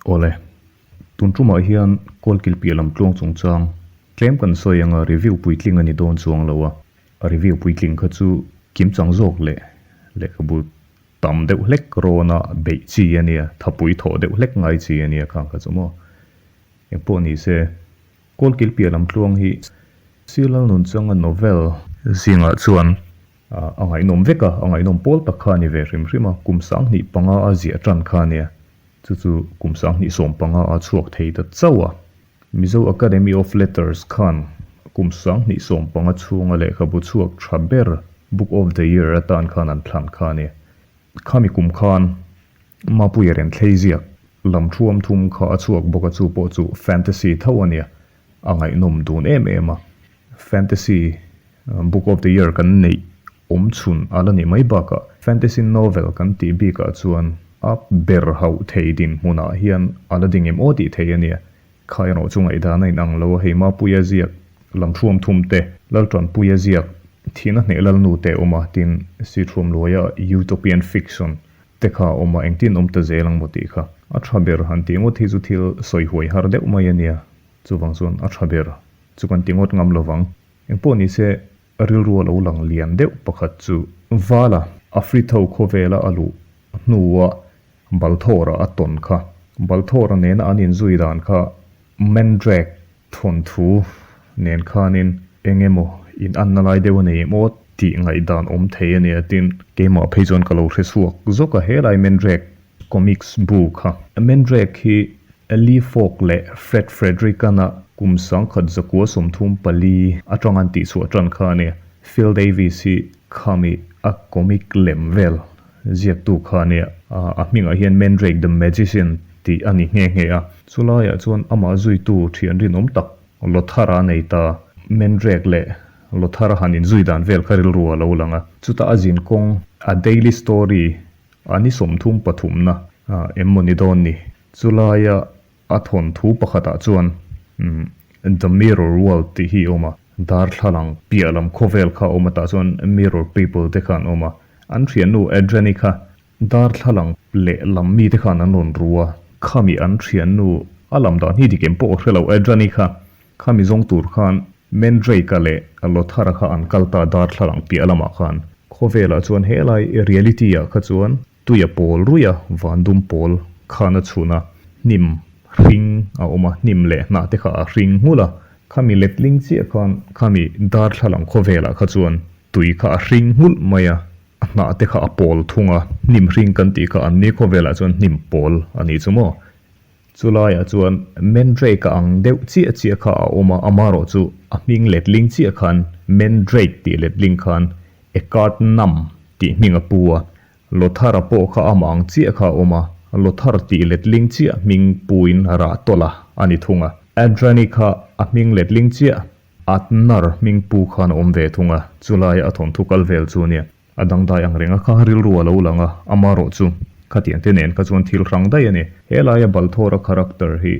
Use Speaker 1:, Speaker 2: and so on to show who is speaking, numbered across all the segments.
Speaker 1: Awle, tun tumah hian Kawlkil piah lam tluang chungchang tlem kan sawi anga review puitling a ni dawn chuang lo a, a review puitling kha chu kimchang zawk leh lehkhabu tam deuh hlek rawna beih chi a nia, thapui thawh deuh hlek ngai chi a nia khang kha chu maw. Engpawh ni se, Kawlkil piah lam tluang hi Sir Lalnunchanga novel zingah chuan A ngaihnawm vek a, a ngaihnawm pawl tak kha a ni ve hrim hrim a, kum 2005 a ziah tan kha a nia, chu chu kum 2015 a chhuak thei ta chauh a. Mizo Academy of Letters khan kum 2015 chhunga lehkhabu chhuak tha ber Book of the Year atan khan an thlan kha a ni. Khami kum khan Mapuia Renthlei ziak lam thuam thum kha a chhuak bawk a, chu pawh chu fantasy tho a nia, a ngaihnawm dun em em a. Fantasy Book of the Year kan neih awm chhun a la nih mai bakah Fantasy Novel kan tih bikah chuan a ber hauh thei dinhmunah hian a la ding em aw tih thei a nia. Kha erawh chu ngaihdan a inang lo a, hei Mapuia ziak Lamthuam thum te, Laltanpuia ziak Thihna hneh Lalnu te a awm a, tin Sithuam Luaia Utopian Fiction te kha a awm a, engtin awm ta zel ang maw tih kha. A tha ber han tih ngawt hi chu thil sawi huai har deuh mai a nia, chuvang chuan a tha ber chu kan ti ngawt ngam lovang. Engpawh ni se, rilru a lo lang lian deuh pakhat chu Vala Afritho khawvela a luh hnua Balthawra a tawn kha. Balthawra nena an inzui dan kha Mandrake thawnthu nen khanin eng emaw in anna lai deuh a nei em aw tih ngaihdan awm thei a nia tin keimah phei chuan ka lo hre chhuak zawk a helai Mandrake Comics bu kha. Mandrake hi Lee Falk leh Fred Fredrick-ana kum 1934 atang an tihchhuah tan kha a ni. Phil Davis hi khami a comic lem vel ziaktu kha a ni a. A hmingah hian Mandrake the Magician tih a ni nghe nghe a. Chulaiah chuan amah zuitu thian rinawm tak Lothar-a a nei ta. Mandrake leh Lothar-a han inzui dan vel kha rilru a lo lang a. Chutah a zin kawng a daily story A ni 30 pathumna em maw ni dawn ni? Chulaia a thawnthu pakhatah chuan The Mirror World tih hi a awm a, darthlalang piah lam khawvel kha a awm a, tah chuan Mirror People te kha an awm a. An thiannu Adrian-i kha darthlalang leh lam mite khan an rawn ru a, khami an thiannu a lam dan hi dik em pawh ka hre lo, Adrian-i kha Khami zawng tur khan Mandrake-a leh Lothar-a kha an kal ta darthlalang piah lamah khan. Khawvelah chuan helai reality-ah kha chuan tuia pawl ruih a, van dum pawl khan a chhun a, hnim hring a awm a, hnim leh hnah te kha a hring nghulh a. Khami letling chiah khan khami darthlalang khawvelah kha chuan tui kha a hring nghulh mai a, a hnah te kha a pawl thung a, hnim hring kan tih kha an ni khawvelah chuan hnim pawl a ni chu maw. Chu laiah chuan Mandrake a ang deuh chiah chiah kha a awm a, amarawh chu a hming letling chiah khan Mandrake tih letling khan Eckhart Nam tih hming a pu a, Lothar-a pawh kha amah ang chiah kha a awm a, Lothar tih letling chiah hming puin rah tawlh a a ni thung a. Adrani kha a hming letling chiah Atnar hming pu khan a awm ve thung a, chu laia a thawnthu kal vel chu a nia. A dangdai ang reng a kha rilru a lo lang a, amarawh chu khatiang te nen kha chuan thil hrang daih a ni. He laia Balthawra character hi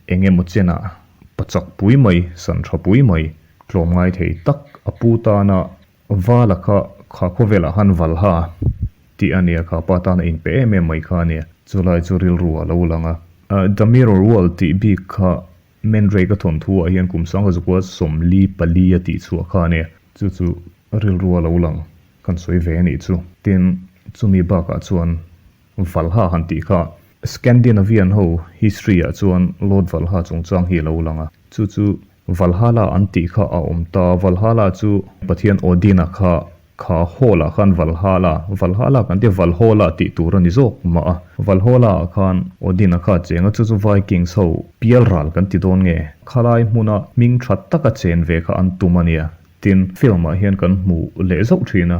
Speaker 1: eng emaw chenah pachak pui mai, san tha pui mai, tlawm ngai thei tak a pu tana vala kha kha khawvelah khan valha tih a nia, kha pa tana inpe em em mai kha a nia. Chulai chu rilru a lo lang a. The Mirror World tih bik kha Mandrake a thawnthu ah hian kum 1974 a tih chhuah kha a nia. Chu chu rilru a lo lang kan sawi ve a nih chu. Tin, chumi bakah chuan Valha han tih kha Scandinavian ho history ah chuan Lord Valha chungchang hi a lo lang a. Chu chu Valhalla an tih kha a awm ta. Valhalla chu Pathian Odin-a kha kha hall ah khan Valhalla, Valhalla kan tia Valhalla tih tur a ni zawk mah a. Valhalla ah khan Odin-a kha a cheng a, chu chu Vikings ho pialral kan ti dawn nge? Khalai hmuna hming tha taka chen ve kha an tum a nia. Tin, film ah hian kan hmu leh zauh thin a,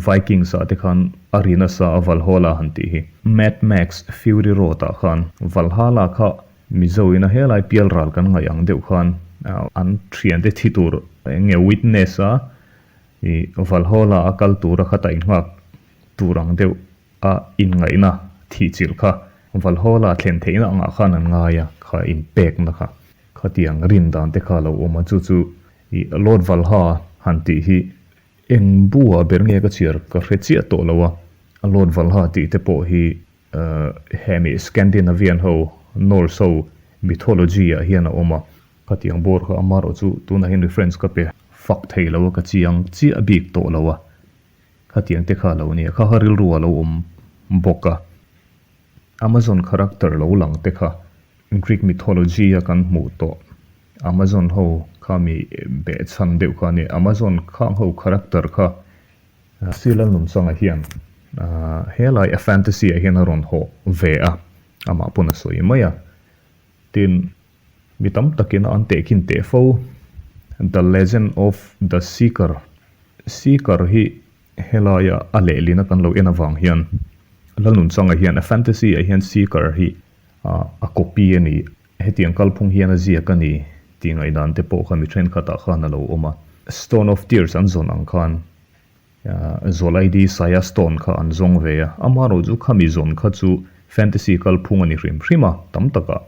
Speaker 1: Vikings ah te khan a ri nasa a Valhalla han tih hi. Mad Max Fury Road ah khan Valhalla kha Mizo ina helai pialral kan ngaih ang deuh khan an thiante thi tur eng nge witness a ih Valhalla a kal tura kha ta inghak tur ang deuh a inngaihna thihchilh kha Valhalla thlen theihna angah khan an ngai a, kha inpekna kha. Khatiang rin dan te kha a lo awm a, chu chu ih Lord Valha han tih hi eng buah ber nge ka chhiar ka hre chiah tawh lo a, Lord Valha tih te pawh hi hemi Scandinavian ho. Norse ho mythology ah hian a awm a. Khatiang bawr kha amarawh chu tunah hian reference ka pe fak thei lo a, ka chiang chiah bik tawh lo a. Khatiang te kha a lo nia, kha kha rilru a lo awm bawk a. Amazon character lo lang te kha Greek mythology a kan hmuh tawh Amazon ho kha mi behchhan deuh kha a nia. Amazon khang ho character kha Sir Lalnunchanga hian helai a fantasy ah hian a rawn hawh ve a, amah pawn a sawi mai a. Tin, mi tam takin a an tehkhin teh fo, The Legend of the Seeker, Seeker hi helaia a lehlina kan lo en avang hian Lalnunchanga hian a fantasy ah hian Seeker hi a copy a ni, hetiang kalphung hian a ziak a ni tih ngaihdan te pawh kha mi thenkhatah khan a lo awm a. Stone of Tears an zawn ang khan Zawlaidi Saya Stone kha an zawng ve a, amaherawhchu khami zawn kha chu fantasy kalphung a ni hrim hrim a, tam takah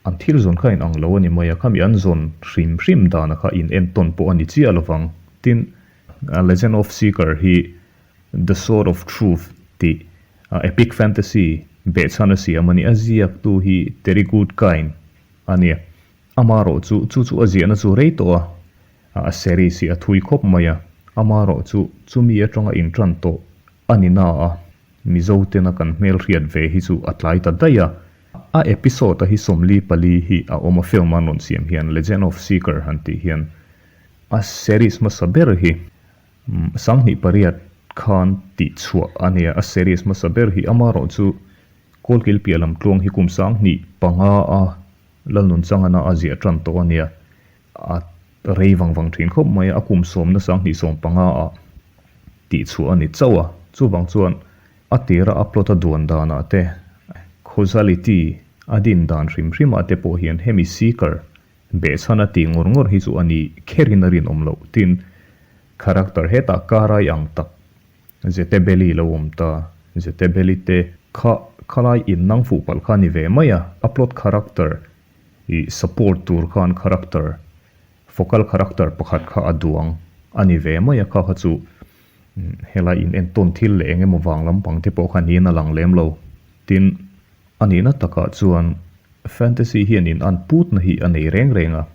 Speaker 1: an thil zawn kha inang lo a ni mai a, khami an zawn hrim hrim dana kha in entawn pawh a ni chiah lovang. Tin, Legend of Seeker hi The Sword of Truth tih epic fantasy behchhan a siam a ni. A ziaktu hi Terry Goodkind a ni. Amaherawhchu chu chu a ziahna chu rei tawh a, a series hi a thui khawp mai a. Amaherawhchu chumi atanga intan tawh a ni na a, Mizo tena kan hmelhriat ve hi chu a tlai ta daih a. A episode a hi 44 hi a awm a film an rawn siam hian Legend of Seeker han tih hian a series hmasa ber hi 2008 khan tih chhuah a nia, a series hmasa ber hi amaherawh chu Kawlkil piah lam tluang hi kum 2005 a Lalnunchangana a ziah tan tawh a nia, a rei vang vang thin khawp mai a, a kum sawmna 2015 ah tih chhuah a ni chauh a, chuvang chuan a tira a plot a duan danah te, causality a din dan hrim hrimah te pawh hian hemi seeker Behchhan a tih ngawr ngawr hi chu a ni kherin a rinawm loh. Tin, character hetah Karai ang tak Zetebeli lo awm ta. Zetebeli te kha khalai in nang fuh palh kha a ni ve mai a, a plot character i support tur khan character, focal character pakhat kha a duang a ni ve mai a, kha kha chu helai in entawn thil leh eng emaw vang lampang te pawh kha niin a lang lem lo. Tin, A nihna takah chuan fantasy hian in an putna hi a nei reng reng a,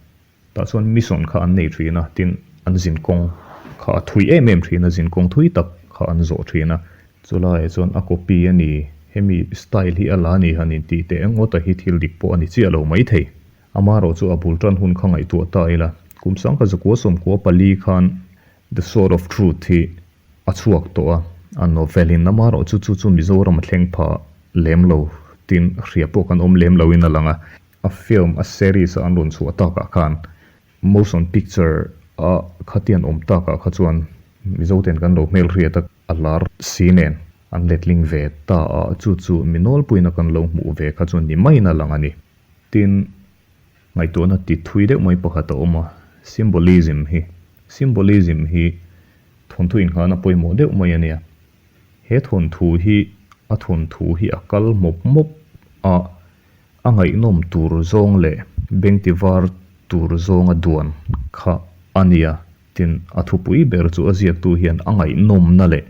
Speaker 1: tah chuan mission kha an nei thin a, tin an zinkawng kha a thui em em thin a, zinkawng thui tak kha an zawh thin a, chulaiah chuan a copy a ni, hemi style hi a la ni han intih teh ngawt a hi thil dik pawh a ni chiah lo maithei. Amaherawh chu a bul tan hun kha ngaihtuah ta ila, kum 1994 khan The Sword of Truth hi A chhuak tawh a, a novel in amaherawh chu chu chu Mizoram a thleng pha lem lo tin hria pawh kan awm lem lo in a lang a. A film a series a an rawn chhuah takah khan motion picture a khatian awm takah kha chuan Mizo ten kan lo hmelhriat a, a lar si nen an letling ve ta a, chu chu mi nawlpuiin a kan lo hmuh ve kha chuan ni maiin a lang a ni. Tin. Ngaihtuahna ti thui deuh mai pakhat a awm a, symbolism hi. Symbolism hi thawnthu inngahna pawimawh deuh mai a nia. He thawnthu hi a thawnthu hi a kal mawp mawp a, a ngaihnawm tur zawng leh bengti var tur zawnga duan kha a nia. Tin, a thupui ber chu a ziaktu hian a ngaihnawmna leh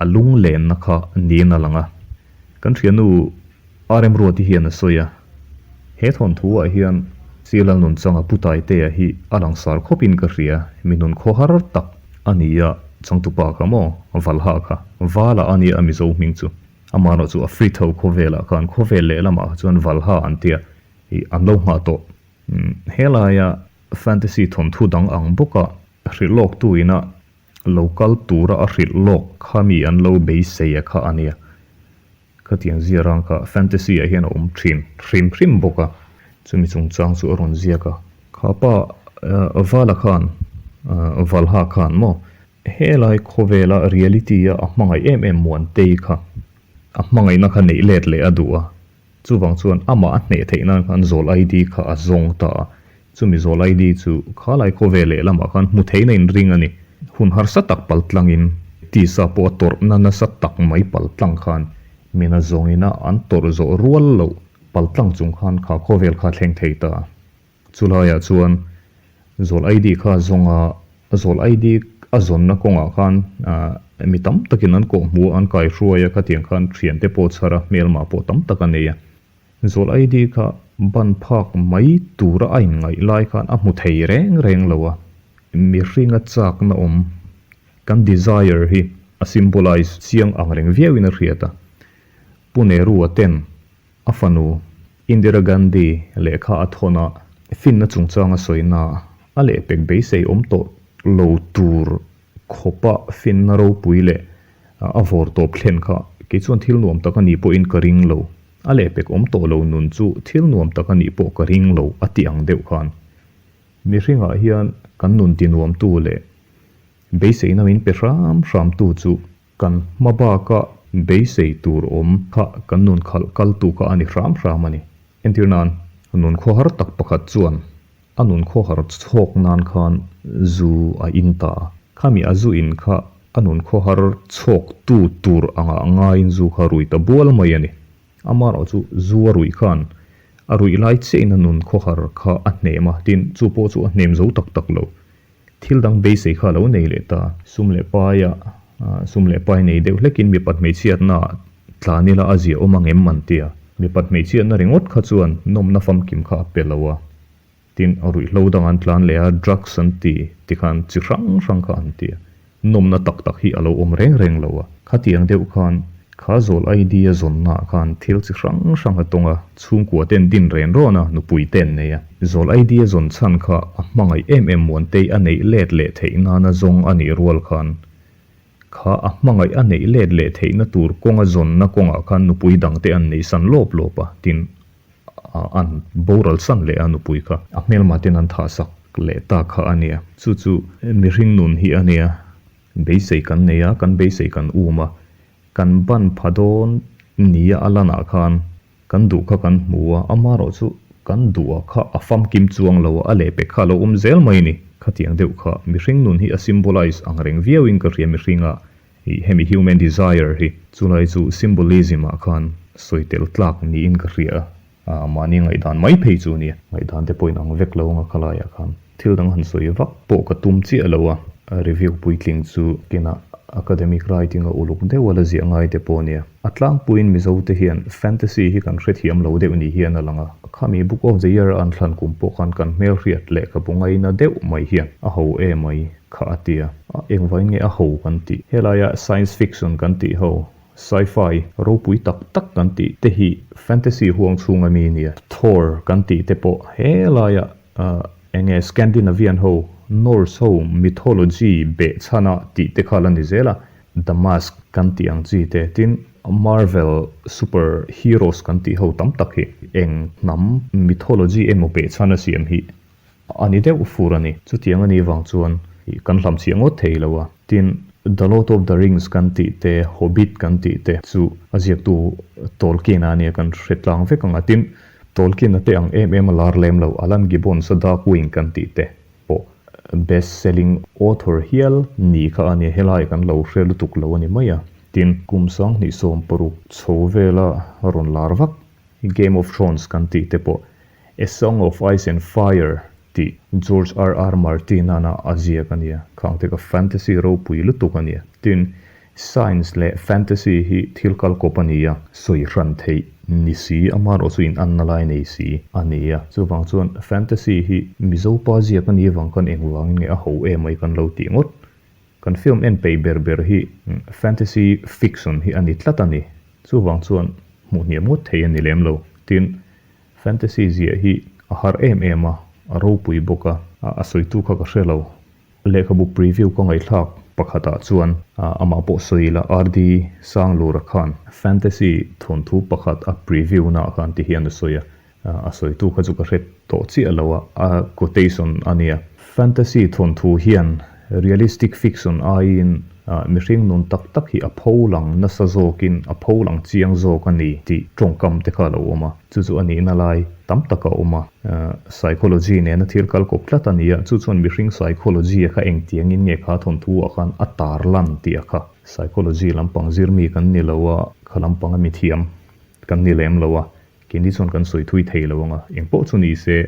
Speaker 1: a lunglenna kha niin a lang a. Kan thiannu RM Ruati hian a sawi a, He thawnthu-ah hian Sir Lalnunchanga Pu Taitea hi a langsar khawpin ka hria, mi nun khawhar tak a ni a, changtupa kha maw, Valha kha, Vala a nia a Mizo hming chu. Amaherawh chu a free tho khawvelah khan khawvel lehlamah kha chuan Valha an tia, ih an lo nghah tawh. Helaia Fantasy thawnthu dang ang bawka hrilh lawk tu ina lo kal tura a hrilh lawk kha mi an lo beisei a kha a nia. Khatiang zia rang kha fantasy ah hian a awm thin hrim hrim bawk a, chumi chungchang chu a rawn ziak a. Kha pa Vala khan, Valha khan maw, helai khawvela reality a a hmangaih em em Muantei kha a hmangaihna kha neih let leh a duh a, Chuvang chuan amah a hneh theih nan khan zawl ID kha a zawng ta a, chumi zawl ID chu khalai khawvel lehlamah khan hmu theihna in ring a ni. Hun harsa tak pal tlangin tisa pawh a tawrhna nasa tak mai pal tlang khan mina zawngina an tawrh zawh rual loh pal tlang chung khan kha khawvel kha a thleng thei ta a. Chulaiah chuan zawl ID kha a zawng a, zawl ID a zawnna kawngah khan mi tam takin an kawh hmu a, an kaihruai a, khatiang khan thiante pawh chhar a, hmelmah pawh tam tak a nei a. Zawl ID kha Ban phak mai tura a inngaih lai khan a hmu thei reng reng lo a, mihringa chakna awm kan desire hi a symbolize chiang ang reng viauin a hriat a. Pu Nehru-a ten a fanu Indira Gandhi lehkha a thawn a, finna chungchanga sawina a lehpek beisei awm tawh lo tur khawpa finna ropui leh a vawr tawp thlen kha kei chuan thil nuam tak a nih pawhin ka ring lo. A lehpek awm tawh lo nun chu thil nuam tak a nih pawh ka ring lo a ti ang deuh khan. Mihringah hian kan nun ti nuamtu leh beiseina min pe hram hramtu chu kan hma baka beisei tur awm kha kan nun khalh kaltu kha a ni hram hram a ni. Entir nan, nun khawhar tak pakhat chuan a nun khawhar chhawk nan khan zu a in ta a. Khami a zu in kha a nun khawhar chhawk tu tur angah ngaiin zu kha rui ta bual mai a ni. Amaherawh chu zu a ruih khan a ruih lai chiahin a nun khawhar kha a hnem a, tin chu pawh chu a hnem zo tak tak lo. Thil dang beisei kha a lo nei leh ta. Sum leh paia sum leh pai nei deuh hlekin mipat hmeichhiatna tlan ila a zia awm ang em an ti a. Mipat hmeichhiatna ringawt kha chuan nawmna famkim kha a pe lo a. Tin, ruihhlo dang an tlan leh a, drugs an ti tikhan chi hrang hrang kha an ti a. Nawmna tak tak hi a lo awm reng reng lo a. Khatiang deuh khan kha zawl ID a zawnnaah khan thil chi hrang hrang a tawng a, chhungkua ten din ren rawn a, nupui te an nei a. Zawl ID a zawn chhan kha a hmangaih em em Muantei a neih let leh theih nana zawng a nih rual khan kha a hmangaih a neih let leh theihna tur kawnga zawnna kawngah khan nupui dangte an neih san lawp lawp a, tin an boral san leh a nupui kha a hmelma ten an thah sak leh ta kha a nia. Chu chu mihring nun hi a nia. Beisei kan nei a, kan beisei kan um a, kan ban pha dawn nia a lanah khan kan duh kha kan hmu a, amaherawh chu kan duh a kha a famkim chuang lo a, a lehpek kha a lo awm zel mai a ni. Khatiang deuh kha mihring nun hi a symbolize ang reng viauin ka hria mihringa Ih hemi human desire hi chulai chu symbolism ah khan sawi tel tlak niin ka hria a, mahni ngaihdan mai phei chu nia. Ngaihdan te pawhin ang vek lo anga khalaiah khan thil dang han sawi vak pawh ka tum chiah lo a, review puitling chu kinah academic writing a uluk deuh a la ziah ngai te pawh nia. A tlangpuiin Mizo te hian fantasy hi kan hrethiam lo deuh ni hian a lang a, khami book of the year a an thlan kum pawh khan kan hmelhriat lehkhabu ngaina deuh mai hian a ho emai. Kha a ti a, engvain nge a ho kan tih? Helaia science fiction kan tih ho, sci-fi ropui tak tak kan tih te hi fantasy huang chhunga mi nia. Thor kan tih te pawh helaia enge Scandinavian ho, Norse ho mythology behchhana tih te kha la ni zel a, The Mask kan tih ang chi te, tin Marvel super heroes kan tih ho tam tak hi eng hnam mythology emaw behchhana siam hi A ni deuh fur a ni. Chutiang a nih vang chuan kan hlam chhiah ngawt thei lo a. Tin, The Lord of the Rings kan tih te, Hobbit kan tih te chu a ziaktu Tolkien-a a nia kan hre tlang vek ang a. Tin, Tolkien-a te ang em em a lar lem lo, Alan Gibbons-a Darkwing kan tih te pawh best selling author hial ni kha a nia, helai kan lo hre lutuk lo a ni mai a. Tin, kum 2016 chho vela rawn lar vak Game of Thrones kan tih te pawh A Song of Ice and Fire tih George RR Martin-a'n a ziak a nia. Khang te kha fantasy ropui lutuk a nia. Tin, science leh fantasy hi thil kal kawp a ni a, sawi hran theih ni si, amaherawh chu inanna lai nei si a ni a. Chuvang chuan fantasy hi Mizo pa ziak a nih avang khan engvangin nge a ho em mai kan lo tih ngawt. Kan film en peih ber ber hi fantasy fiction hi a ni tlat a ni. Chuvang chuan hmuh hniam ngawt thei a ni lem lo. Tin, Fantasy ziah hi a har em em a, a ropui bawk a, a sawitu kha ka hre lo. Lehkhabu preview ka ngaihthlak pakhatah chuan amah pawh sawi ila RD Sanglura khan fantasy thawnthu pakhat a preview naah khan ti hian a sawi a, a sawitu kha chu ka hre tawh chiah lo a, a quotation a nia. Fantasy thawnthu hian realistic fiction aiin Mihring nun tak tak hi a pho lang nasa zawkin a pho lang chiang zawk a ni tih tawngkam te kha a lo awm a, chu chu a nihna lai tam tak a awm a. Psychology nena thil kal kawp tlat a ni a, chu chuan mihring psychology a kha engtiangin nge kha thawnthu ah khan a tar lan tih a kha. Psychology lampang zir mi kan ni lo a, kha lampanga mithiam kan ni lem lo a, keini chuan kan sawi thui thei lo ang a, engpawh chu ni se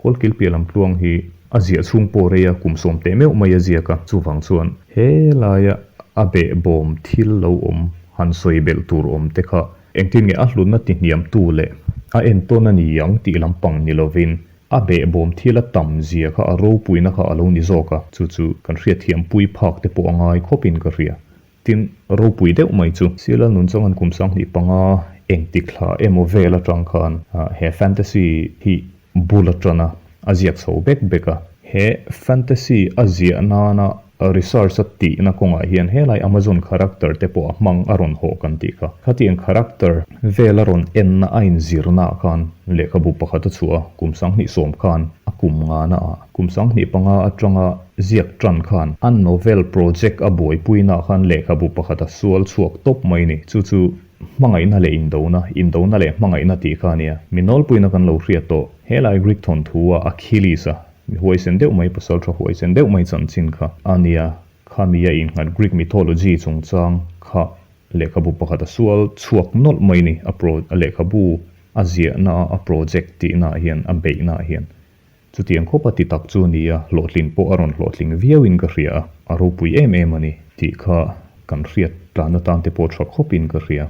Speaker 1: Kawlkil piah lam tluang hi a ziah chhung pawh rei a, kum sawm teh meuh mai a ziak a, chuvang chuan he laia a behbawm thil lo awm han sawi belh tur awm te kha. Engtin nge a hlutna ti hniamtu leh a entawn a ni ang tih lampang ni lovin a behbawm thil a tam zia kha a ropuina kha a lo ni zawk a, chu chu kan hriatthiampui phak te pawh a ngai khawpin ka hria. Tin, ropui deuh mai chu. Sila nun chuan kum 25 engtik thla emaw vel atang khan he fantasy hi bul atana a ziak chho bek bek a. He fantasy a ziah nana research a tihna kawngah hian helai Amazon character te pawh a hmang a rawn hawh kan tih kha. Khatiang character vel a rawn enna a inzirna ah khan lehkhabu pakhat a chhuah a, kum 2010 khan a kum ngana ah. Kum 25 atanga ziak tan khan a novel project a buaipuina ah khan lehkhabu pakhat a sual chhuak tawp mai ni. Chu chu hmangaihna leh indona, indona leh hmangaihna tih kha a nia. Mi nawlpuina kan lo hriat tawh. Helai Greek thawnthu a Achilles a mi huaisen deuh mai, pasal tha huaisen deuh mai chanchin kha a nia. Khami a innghat Greek mythology chungchang kha lehkhabu pakhat a sual chhuak nawlh mai ni. A pro a lehkhabu a ziahna a project tihna ah hian a beihna ah hian Chutiang khawp a ti tak chu ni a, hlawhtlin pawh a rawn hlawhtling viauin ka hria a, a ropui em em a ni tih kha kan hriat tlan atan te pawh tha khawpin ka hria.